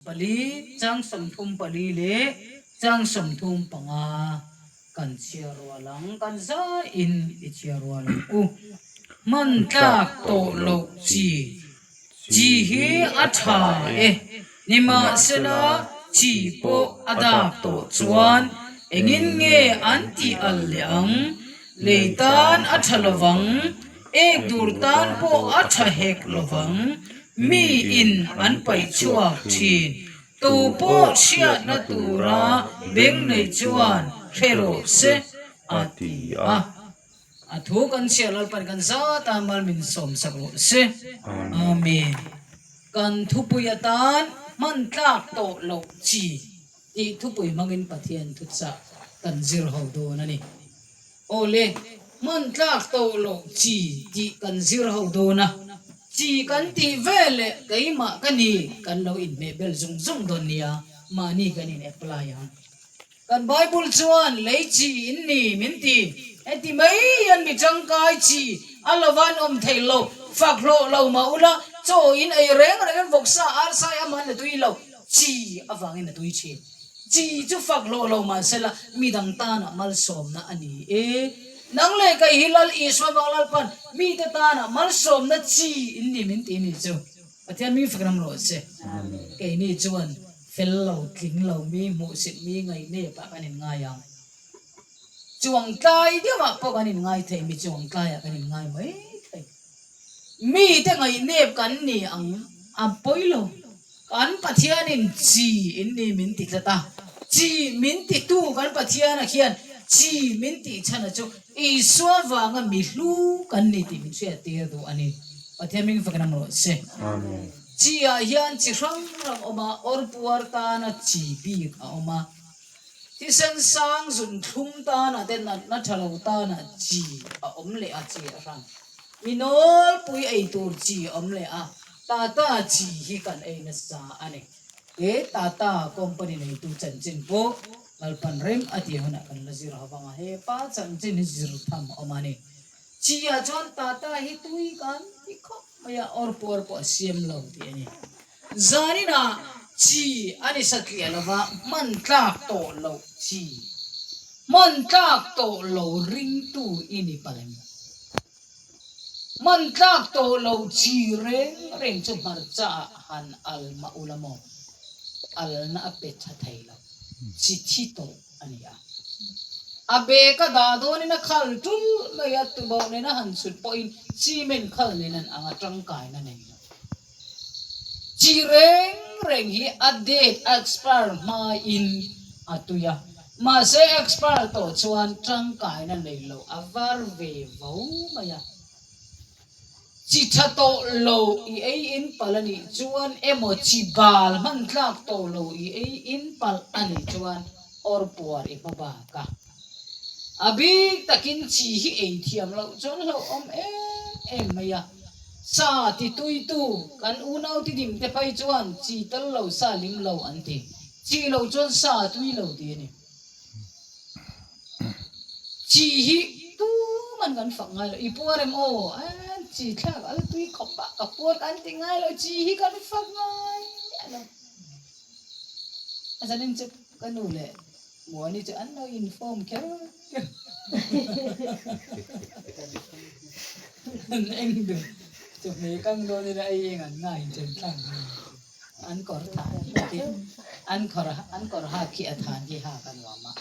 Pali, chang 34 leh chang 35 kan chhiar rual ang, kan zaiin i chhiar rual ang u. Hman tlak tawh loh chi chi hi a tha e, nimahsela chi pawh a dak tawh chuan engin nge an tih al leh ang? Lei tan a tha lovang, ek dur tan pawh a tha hek lovang. Miin an paih chhuak thin. Tu pawh hriatna tura beng nei chuan hre rawh se, a ti a. A thu kan chhiar Lalpan kan zata mal min sawmsak rawh se. Amen. Kan thupui atan hman tlak tawh loh chi tih thupui hmangin Pathian thuchah kan zir ho dawn a ni. Aw le, hman tlak tawh loh chi tih kan zir ho dawn a, chi kan tih veleh keimah ka ni kan lo inhmeh bel zung zung dawn nia, mahni kan in apply ang. Kan Bible chuan lei chi in ni min ti, heti mai hian mi tangkai chi a lova an awm theih lo, fak hlawh lo mah ula, chaw in ei reng reng in vawksa arsai aman a tui lo, chi avangin a tui thin. Chi chu fak hlawh lo mah sela midang tanah malsawmna a ni e. Nang leh kei hi Lal Isua vang Lalpan mite tanah malsawmna chi in ni min ti ni chu Pathian mi fak ram rawh se. Keini chuan fel lo, tling lo, mi hmuhsit, mi ngaihnep ah kan inngai ang. Chuangtlai deuhah pawh kan inngai thei, mi chuangtlaiah kan inngai mai thei. Mite ngaihnep kan ni ang a pawi lo. Kan Pathianin chi in ni min ti tlat a, chi min titu kan Pathiana khian chi min tih chhana chu Isua vanga mi hlu kan ni tih min hriattir duh a ni. Pathian hming fak ram rawh se. Chi ah hian chi hrang hrang awm a, awrpuar tana chi bik a awm a. Thisen sang zun thlum tanah te natna tha lo tanah chi a awm leh a, chi a hran. Mi nawlpui ei tur chi a awm leh a, Tata chi hi kan ei nasa a ni. He Tata company neitu chanchin pawh Lalpan reng a tih hunah kan la zir ho vang a, he pa chanchin hi zir tham a awm a ni. Chi ah chuan Tata hi tui kan ti khawp mai a, awr puar pawh a siam lo tih a ni. Zaninah chi a ni satliah lova hman tlak tawh loh chi, hman tlak tawh lo ringtu i ni palem. Hman tlak tawh lo chi reng reng chu hmarcha ah han al mah ula maw? Alna a pe tha thei lo, chi thi tawh a ni a. A bag a dah dawnin a khal tul mai a, tuboh nena han chhut pawhin cement khal nen an ang a tangkaina nei lo. Chi reng reng hi a date a expire hmain a tui a, mahse expire tawh chuan tangkaina nei lo a var ve vo mai a. Chi tha tawh lo i ei in palh a nih chuan emaw chi bal hman tlak tawh lo i ei in palh a nih chuan awr puar i hma bak a. A bik takin chi hi ei thiam loh chuan hlauhawm em em mai a. Sa ti tuitu kan unau ti dim te phei chuan chi tel lo sa lim lo an ti. Chi lo chuan sa tui lo ti a ni. Chi hi tuman kan fak ngai lo. I puar em aw? An chi thlak al tui khawp a, ka puar kan ti ngai lo. Chi hi kan fak ngai miah lo. A zanin chu ka nu leh Muani chu an lo inform kher kher. An eng duh chawhmeh kang dawn ila ei eng an ngai inchen tlang nge. An kawr than khi an kawr an kawr hak khi a than khi hak a nuam a.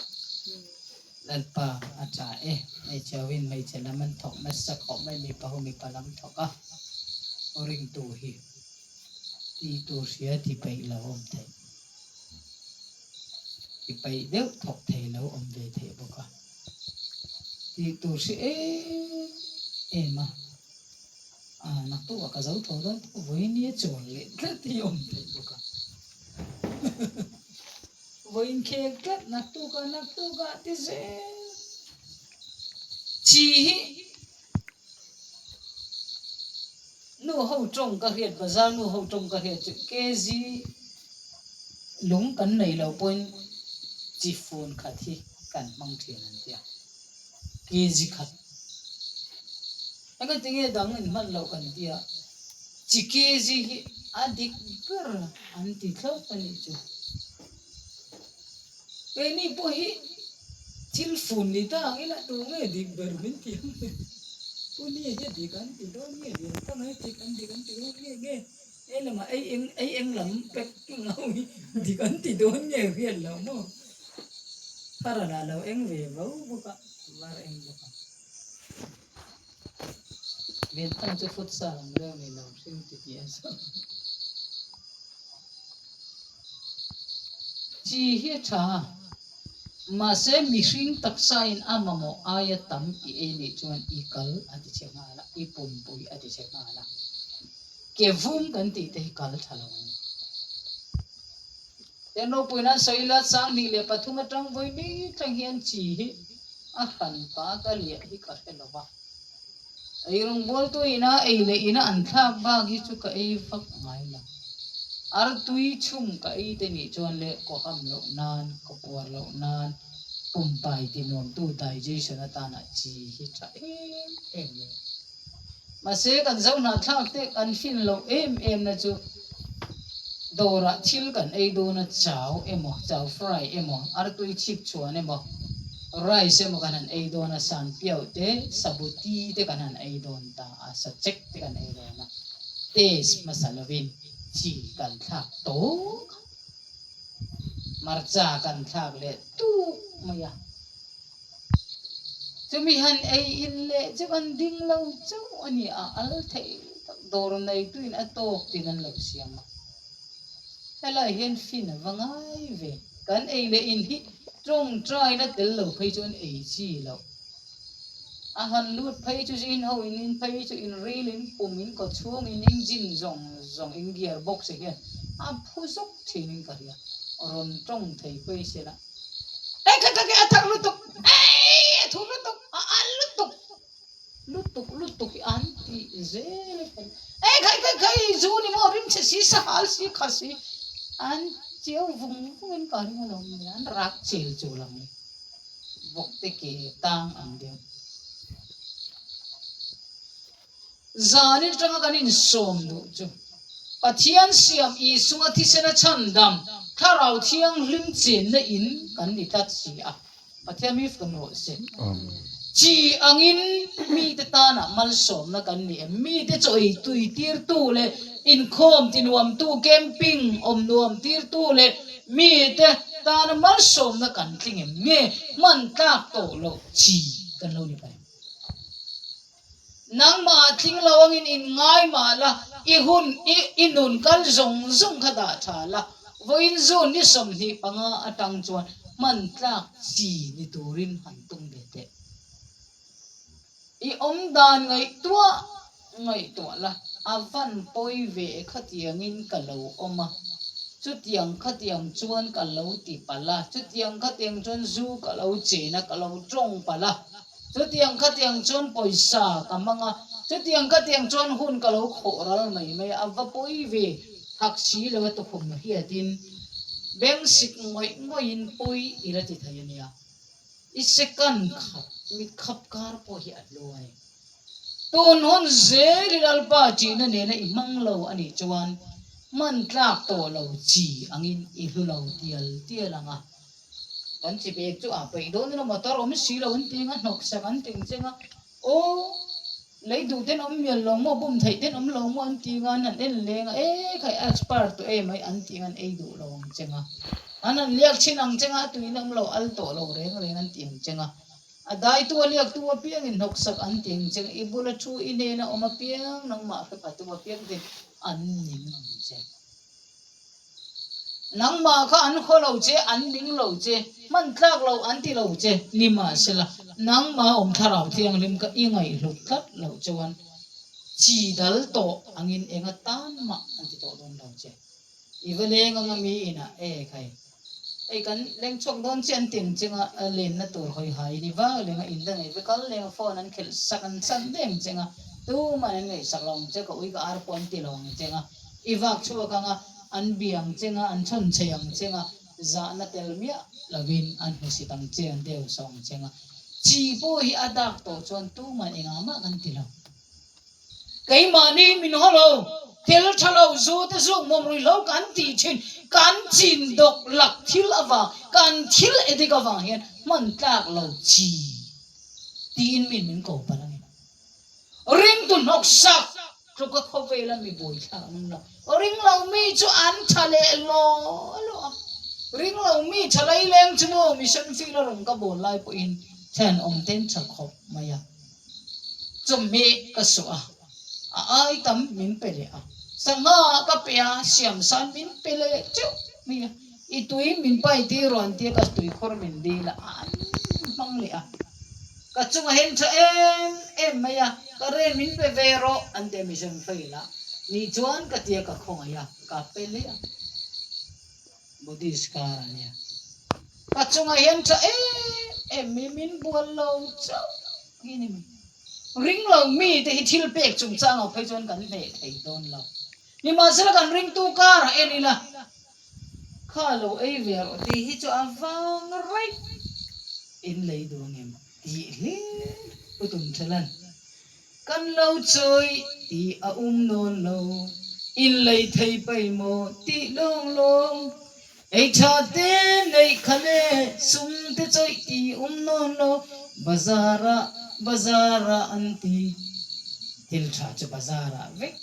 Lalpa a tha e, hmeichhe hoin hmeichhe lam an thawk nasa khawp mai mipa ho mipa lam thawk a, aw ringtu hi tih tur hria ti peih lo awm theih. Ti peih deuh thawk thei lo awm ve theih bawk a, tih tur hre em em a. A naktuk ah ka zo tho dawn pawh vawiin hi a chuan leh tlat hi awm theih bawk a. Vawiin khek tlat naktuk ah naktuk ah ti zel. Chi hi nu ho tawng ka hriat bazar nu ho tawng ka hriat chu KG lung kan nei lo pawhin chi fun khat hi kan hmang thin an tia. KG khat. Engati nge dang in hman loh kan tia, chi KG hi A dik ber an ti thlawp a nih chu. Keini pawh hi thil fun ni ta ang ila tu nge dik ber min ti ang le? Pu ni hi dik an ti dawn nge lian tak mai dik an dik an ti dawn nge nge ei lamah ei eng ei eng lam packing ho hi dik an ti dawn nge hriat lo maw? Thar a lah lo eng ve vo bawk a, var eng bawk a. Lian tak chu futsal ang reuh ni lo hring ti tih a zawh. Chi hi a tha a, mahse mihring taksa in a mamawh aia tam i ei nih chuan i kal a ti chhe nghal a, i pumpui a ti chhe nghal a. Ke vum kan tih te hi kal tha lo a ni. Tiang ropui nan sawi ila 2003 atang vawi ni thleng hian chi hi a hran pa ka liah hi ka hre lo va. Ei rawngbawltu ina ei leh ina an thlak bak hi chu ka ei vak ngai lo. Artui chhum ka ei te nih chuan leh kaw ham loh nan, kaw puar loh nan, pumpai ti nuamtu digestion atana chi hi tha em em mai a. Mahse kan zo hnahthlak te kan fin loh em em na chu dawrah thil kan ei dawn a chau emaw, chau fry emaw, artui chhip chhuan emaw, rice emaw kan han ei dawn a, sanpiau te, sabuti te kan han ei dawn ta a, sachek te kan ei dawn a, taste hmasa lovin chi kan thlak tawk a, hmarcha kan thlak leh tuk mai a. Chumi han ei in leh chu kan ding lo chauh a ni a, al theih tak dawr neituin a tawk tin an lo siam a. Helai hian fin a va ngai ve. Kan ei leh in hi tawngtaina tel lo phei chuan ei chi loh. A han lut phei chu zin ho in in phei chu in ril in pum in kaw chhung in engine zawng zawng in gear box ah hian a phu zawk thin in ka hria. Rawn tawng thei phei se la. Ei kha kha a thak lutuk ei a thur lutuk a al lutuk lutuk lutuk hi an tih zel a fel ei khai khai khai zu ni maw rim chhe si sahal si kha si an chiau vung vung in ka ring alawm mai an rak chel chul ang le vawk te ke tang ang deuh. Zan atanga kan insawm duh chu Pathian siam Isua thisena chhandam Thlarau Thianghlim chenna in kan ni tlat si a, Pathian mi fun rawh se. Chi angin mite tana malsawmna kan ni em? Mite chaw ei tui tirtu leh inkhawm ti nuamtu, camping awm nuam tirtu leh mite tana malsawmna kan tling em? Nge hman tlak tawh loh chi kan lo ni pai? Nangmah tling lo angin in ngai mah la, i hun, i i nun kal zawng zawng kha dah tha la, vawiin June ni 25 atang chuan hman tlak chi ni turin han tum ve teh. I awm dan ngaihtuah ngaihtuah la, a van pawi ve khatiangin ka lo awm a, chutiang khatiang chuan ka lo ti palh a, chutiang khatiang chuan zu ka lo chen a, ka lo tawng palh a. Chutiang khatiang chuan pawisa ka hmang a, chutiang khatiang chuan hun ka lo khawh ral mai mai a, a va pawi ve thak si lo a tukhum hriatin beng sik ngawih ngawihin pawi i la ti thei a nia. I second khap, mit khap kar pawh hi a hlu a ni. Tun hun zel i Lalpa ṭihna nena i hmang lo a nih chuan hman tlak tawh lo chi angin i hlu lo tial tial ang a. Kan chi bek chu a peih dawn ila motor awm si lo an ti anga hnawk sak an ti ang cheng a, aw lei duh ten awm mial lo maw bum theih ten awm lo maw an ti anga an han en leng a, e khai a expire tawh em mai an ti anga an ei duh lo ang cheng a, an han liak chhin ang cheng a a tuin awm lo al tawh lo reng reng an ti ang cheng a, a daitu a liaktu apiangin hnawk sak an ti ang cheng a, i bula thu i hnena awm apiang nangmah hre patu apiang ten an ning ang che. Nangmah kha an khaw lo che, an ning lo che, hman tlak lo an ti lo che nimahsela nangmah awm thlarau thianghlim kha i ngaihhlut tlat loh chuan chi dal tawh angin enga tan mah an ti tawh dawn lo che. I va leng anga mi inah e khai hei kan leng chhuak dawn che an ti ang cheng a, lenna tur hawi hai ni vak leng a in la nei ve kal leng a phone an khelh sak an chan daih ang cheng a, tuman an ngaihsak lo ang che ka ui ka ar pawh an ti lo ang cheng a. I vak chhuak ang a, an bia ang cheng a, an chhawn chei ang cheng a, zahna tel miah lovin an hmusit ang che, an deu sawh ang cheng a. Chi pawh hi a dak tawh chuan tuman engah mah kan ti lo. Keimahni min haw lo. Thil tha lo zu te zuk mawm ruihhlo kan tih thin, kan chin dawk lak thil avang, kan thil edik avang hian hman tlak lo chi tiin min min ko palh a ni. Ringtu hnawk sak tluka khawvela mi buaithlak an awm lo. Ring lo mi chu an tha leh law law a. Ring lo mi tha laileng chu maw mission field a rawn ka bawl lai pawhin thenawm ten tha khawp mai a. Chawhmeh ka suah a, a ai tam min pe leh a. Sangha ka pe a, siamsan min pe leh teuh mai a. I tui min pai tir rawh an tia ka tuikhawr min dil a, an hmang leh a. Ka chunga hen tha em em mai a, ka rel min pe ve rawh an ti a mission fail a nih chuan ka tia ka khawngaih a, ka pe leh a. Buddhist kar a nia. Ka chunga hian tha em em mai min bual lo chauh hi a ni mai. Ring lo mi te hi thil pek chungchang ah phei chuan kan hneh thei dawn lo. Nimahsela kan ringtu karah en ila, Kha lo ei ve rawh tih hi chu a vang raih in lei duh angem tih hlir u tum thelan. Kan lo chawi tih a um nawn lo, in lei thei pai maw tih lawng lawng. Ei tha te neih kha le sum te chawih tih um nawn lo, bazar ah bazar ah an ti. Thil tha chu bazar ah vek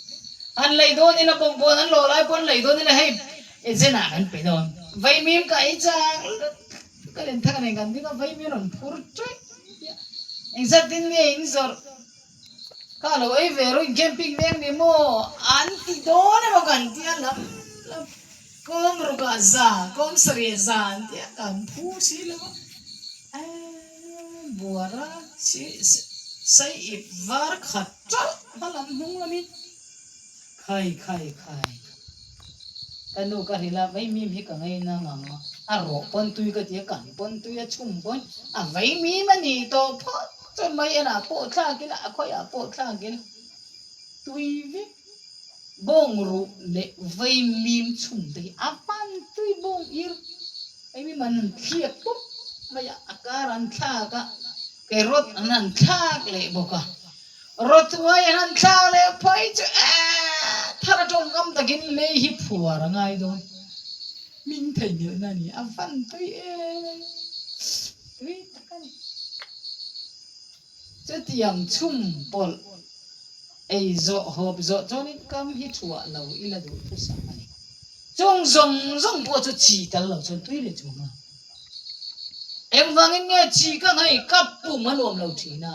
an lei dawn ila bawkbawn an lawh lai pawh an lei dawn ila hei agent ah kan pe dawn. Vaimim ka ei chak lutuk ka len thak a nei kan ding a vaimim rawn phur chaih engzat tin nge in zawrh Kha lo ei ve rawh in camping veng ni maw an ti dawn emaw kan tia lam lam kawng rukah za kawng sarih za an tia kan phu si lo a eee buara si sai ip var khat ṭalh hma lam hnung lamin khai khai khai. Ka nu ka hrilh a, Vaimim hi ka ngaina ngang a, a rawh pawn tui ka ti a, kan pawn tui a chhum pawn a vaimim a ni tawh phawt chuan mai enah pawh thlak ila, a khawiah pawh thlak ila tui vek. Bawng ruh leh vaimim chhum te hi a van tui bawng ir, vaimim an han thliak pup mai a, a kar an thlak a, carrot an han thlak leh bawk a. Rawtuai an han thlak leh phei chu eeh thar a tawngkam takin lei hi phuar a ngai dawn. Min theihnghilhna a ni, a van tui em tui tak a ni. Chutiang chhum pawlh ei zawh hawp zawh chuanin kam hi thuah lo ila duh thusa a ni. Chung zawng zawng pawh chu chi tal lo chuan tui leh chuang a. Engvangin nge chi ka ngaih kap pum a nuam lo thin a.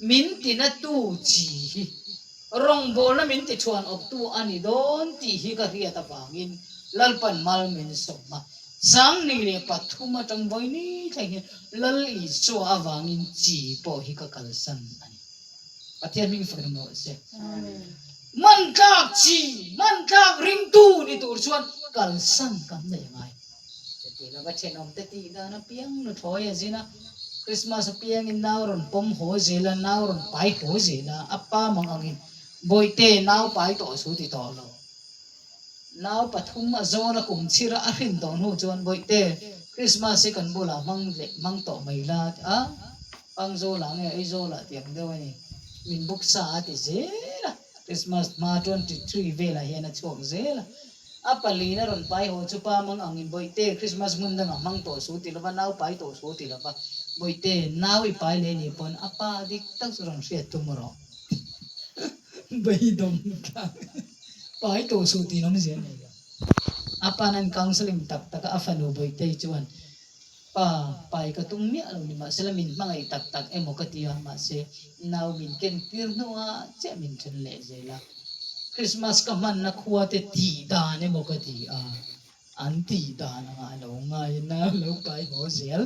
Min tinatu chi hi rawngbawlna min tichhuan awptu a ni dawn tih hi ka hriat avangin Lalpan mal min sawm a. 2003 atang vawi ni thleng hian Lal Isua avangin chi pawh hi ka kalsan a ni. Pathian hming fak rawh se. Hmantlak chi, hmantlak ringtu ni tur chuan kalsan kan nei a ngai. Chuti lova thenawmte tih dan apiang nuthlawi a zin a, Christmas apiangin nau rawn pawm haw zel a, nau rawn pai haw zel a, a pa mang angin Bawihte nau pai tawh su ti tawh lo. Nau pathum a zawn a kum chhir a, a hrin tawh hnu chuan Bawihte Christmas hi kan bulah hmang leh hmang tawh mai la a ti a, Pangzawlah nge Aizawlah tih ang deuh a ni, min buk sa a ti zel a, Christmas hma 23 velah hian a chhuak zel a. A paliin a rawn pai haw chu pa mang angin Bawihte, Christmas hmun dangah hmang tawh su ti lova, nau pai tawh su ti lova, Bawihte, nau i pai leh nih pawn a pa dik tak chu rawn hriat tum rawh. Beidawng tlang pai tawh suh tih awmzia a nei lo. A pa'n an counselling tak tak a, a fanu Bawihtei chuan, Pa, pai ka tum miah lo ni mahsela min hmangaih tak tak emaw ka ti a, mahse nau min ken tir hnuah chiah min then leh zel a. Christmas ka hmanna khua te tih dan emaw ka ti a, an tih dan anga a lo ngai a, nau lo pai haw zel.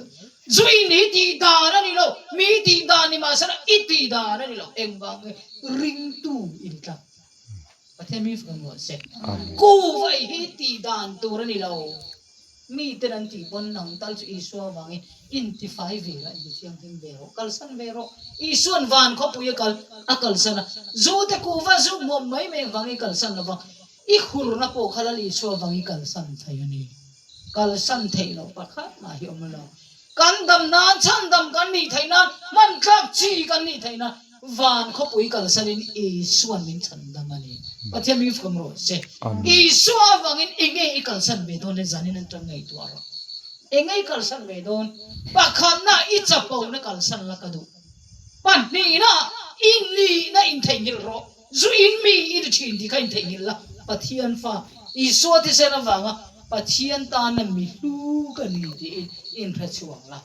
Zui ni tih dan a ni lo, mi tih dan ni mahsela i tih dan a ni lo, engvang nge ringtu intlak. Pathian mi fak rawh se. Kuhva hi tih dan tur a ni lo. Miten an tih pawn nang tal chu Isua avangin intifai ve la, intithianghlim ve rawh, kalsan ve rawh. Isua'n van khawpui a kal, a kalsan a. Zute kuhva zuk hmuam mai mai avangin kalsan lo vang. I hurna pawh kha Lal Isua avangin kalsan thei a ni. Kalsan theih loh pakhat mah hi awm lo. Kan dam nan, chhandam kan nih theih nan, hmantlak chi kan nih theih nan. Van khawpui kalsanin Isua'n min chhan dam a ni. Pathian min fawm rawh se. Isua avangin enge i kalsan ve dawn le zanin an tang ngaihtuah rawh. Enge i kalsan ve dawn? Pakhatna i chapona kalsan la ka duh. Pahnihna i nihna intheihnghilh rawh. Zu in mi i ni thin tih kha intheihnghilh la. Pathian fa Isua thisen avanga Pathian tana mi hlu ka ni tiin inhrechhuak la.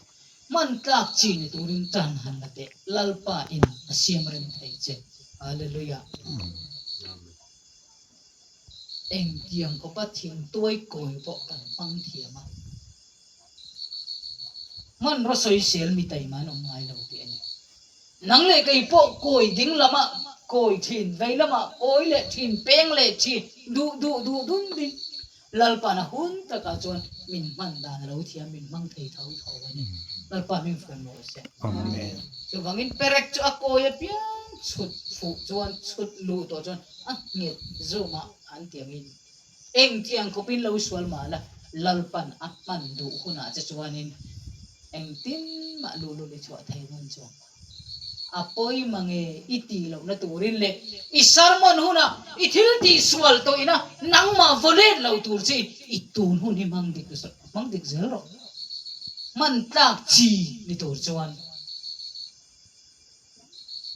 Hman tlak chi ni turin tan han la teh, Lalpa in a siam rem thei che. Hallelujah. Engtiang khawpa thing tuai kawi pawh kan hmang thiam a. Hmanraw sawisel mi taima an awm ngai lo tih a ni. Nang leh kei pawh kawi ding lamah kawi thin, vei lamah kawi leh thin, peng leh thin, duh duh duh dun ding. Lalpa'n a hun takah chuan min hman dan a lo thiam, min hmang thei tho tho a ni. Lalpa hming fawm rawh se. Amen. Chuvangin perek chu a kawi apiang chhut fuh chuan chhut luh tawh chuan a nghet zawmah an ti angin engtiang khawpin lo sual mah la Lalpa'n a hman duh hunah che chuanin engtin mah luhlul i chhuah thei dawn chuang. A pawi mange i tih lohna turin leh i sermon hunah i thil tih sual tawhina nangmah vaw let lo tur che in i tun hun hi hmang dik hmang dik zel rawh. Hman tlak chi ni tur chuan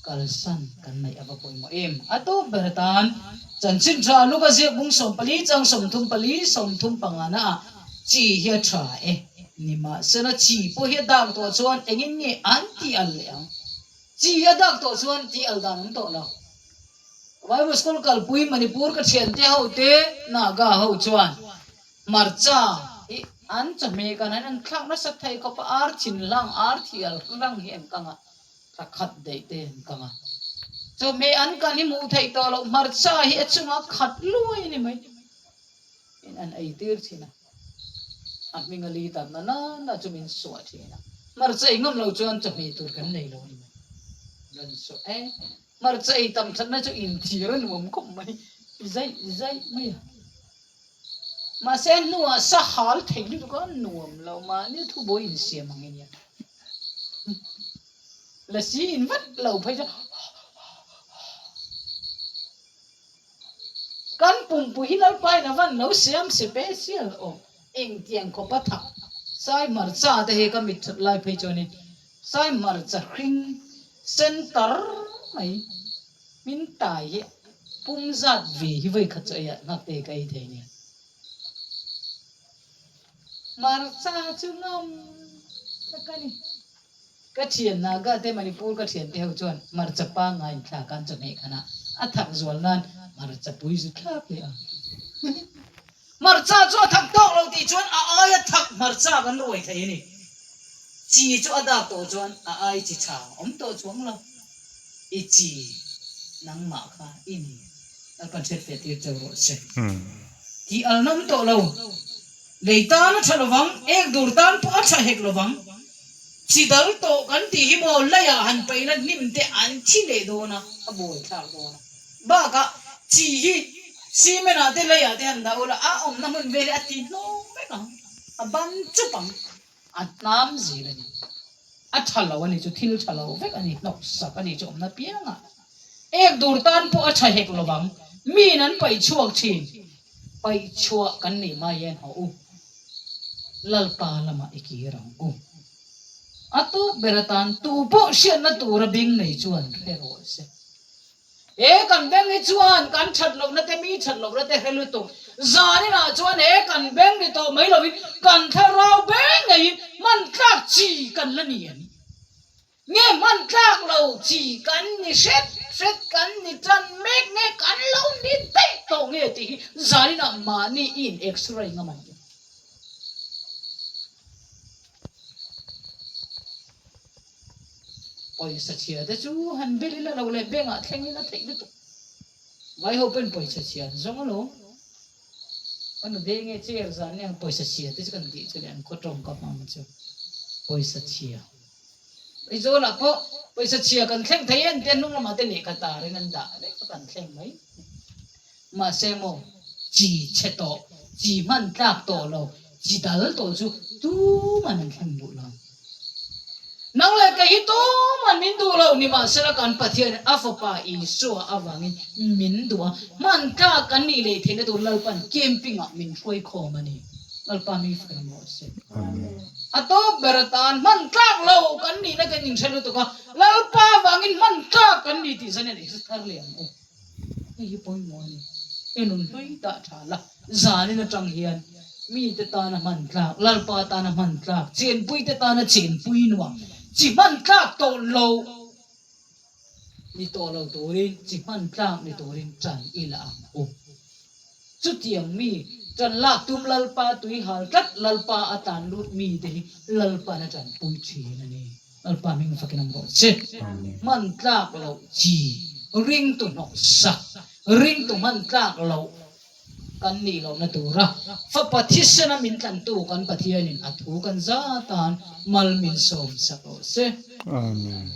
kalsan kan neih a va pawimawh em. A tawp ber atan chanchin tha Luka ziak bung 14 chang 34 35 naah chi hi a tha e. Nimahsela chi pawh hi a dak tawh chuan engin nge an tih al leh ang? Chi a dak tawh chuan tih al dan awm tawh lo. Bible School kalpui Manipur ka thiante ho te Naga ho chuan hmarcha hi an chawhmeh kan an thlak nasa thei khawp a, ar thin hlang, ar thi al hlang hi an kang a, thla khat daih te an kang a. Chawhmeh an kan hi hmuh theih tawh loh hmarcha hi a chungah khat luai a ni mai. In an ei tir thin a, a hming a li tak na na na chu min suah thin a, hmarcha ei ngam lo chuan chawhmeh tur kan nei lo a ni mai. Rawn suah e, hmarcha ei tam thatna chu inthir a nuam khawp mai, zaih zaih mai a. Mahse a hnuah sa hal thei lutuk a nuam lo, mahni thubuai insiam ang i nia. Lasi in vat lo phei chuan. Kan pumpui hi Lalpain a van lo siam special awm engtiang khawpa thak Sai hmarcha te hi ka mit that lai phei chuanin Sai hmarcha hring sen tar mai hmin tai hi pum zat ve hi vawi khat chu ei ah nghak te hi ka ei thei nia. Hmarcha chu ngam tak a ni. Ka thian Naga te Manipur ka thian te ho chuan hmarcha pangngai in thlak an chawhmeh khan a, a thak zual nan hmarcha pui zu thlak leh ang. Hmarcha chu a thak tawk lo tih chuan a aia thak hmarcha kan ruai thei a ni. Chi chu a dak tawh chuan a ai chi tha awm tawh chuang lo. I chi nangmah kha i ni. Lalpan hriat feh tir cheu rawh se. Tih al nawm tawh lo. Lei tan a tha lovang, ek dur tan pawh a tha hek lovang. Chi dal tawh kan tih hi maw leiah han paihna hnim te an thi leh dawn a, a buai thlak dawn a. Bakah chi hi cement ah te leiah te han dah ula a awmna hmun vel hi a ti hnawng vek ang, a ban chup ang, a hnam zel a ni. A tha lo a ni chu thil tha lo vek a ni, hnawk sak a ni chu awmna piangah. Ek dur tan pawh a tha hek lovang, miin an paih chhuak thin. Paih chhuah kan nih hma hian haw u, Lalpa lamah i kir ang u. A tawp ber atan tu pawh hriatna tura beng nei chuan hre rawh se. He kan beng hi chuan kan that lohna te mi that lohna te hre lutuk. Zaninah chuan he kan beng ni tawh mai lovin kan thlarau beng ngeiin hman tlak chi kan la ni em? Nge hman tlak lo chi kan ni hret hret kan ni tan mek nge kan lo ni daih tawh nge tih hi zaninah mahni i in x-ray ngam ang u. Pawisa chhia te chu han bel ila lo leh bank ah thleng ila theih lutuk. Vai ho pawhin pawisa chhia an zawng alawm. Ka nu ve nge chair zan nia pawisa chhia te chu kan tih chu leh an khaw tawngka hmang chu pawisa chhia. Aizawlah pawh pawisa chhia kan thleng thei en te hnung lamah te lehkha tarin an dah vek a kan thleng mai. Mahse maw chi chhe tawh, chi hman tlak tawh lo, chi dal tawh chu tuman an thleng duh lo. Nang leh kei hi tuman min duh lo, nimahsela kan Pathian a Fapa Isua avangin min duh a, hman tlak kan nih leh theihna tur Lalpan camping ah min hruai khawm a ni. Lalpa mi fak ram rawh se. A tawp ber atan hman tlak lo kan nihna kan inhre lutuk a, Lalpa avangin hman tlak kan ni tih zan hian i hre thar leh ang u. Hei hi pawimawh a ni. I nun hlui tah tha la, zanin atang hian mite tana hman tlak, Lalpa tana hman tlak, chenpuite tana chenpui nuam, chi hman tlak tawh lo ni tawh lo turin, chi hman tlak ni turin tan i la ang u. Chutiang mi tan lak tum Lalpa tui hal tlat, Lalpa a tan lut mite hi Lalpan a tanpui thin a ni. Lalpa hming fakin awm rawh che. Hman tlak loh chi ringtu hnawk sak, ringtu hman tlak loh kan nih lohna tura Fapa thisena min tlantu kan Pathianin a thu kan za tan mal min sawm sak rawh se. Amen.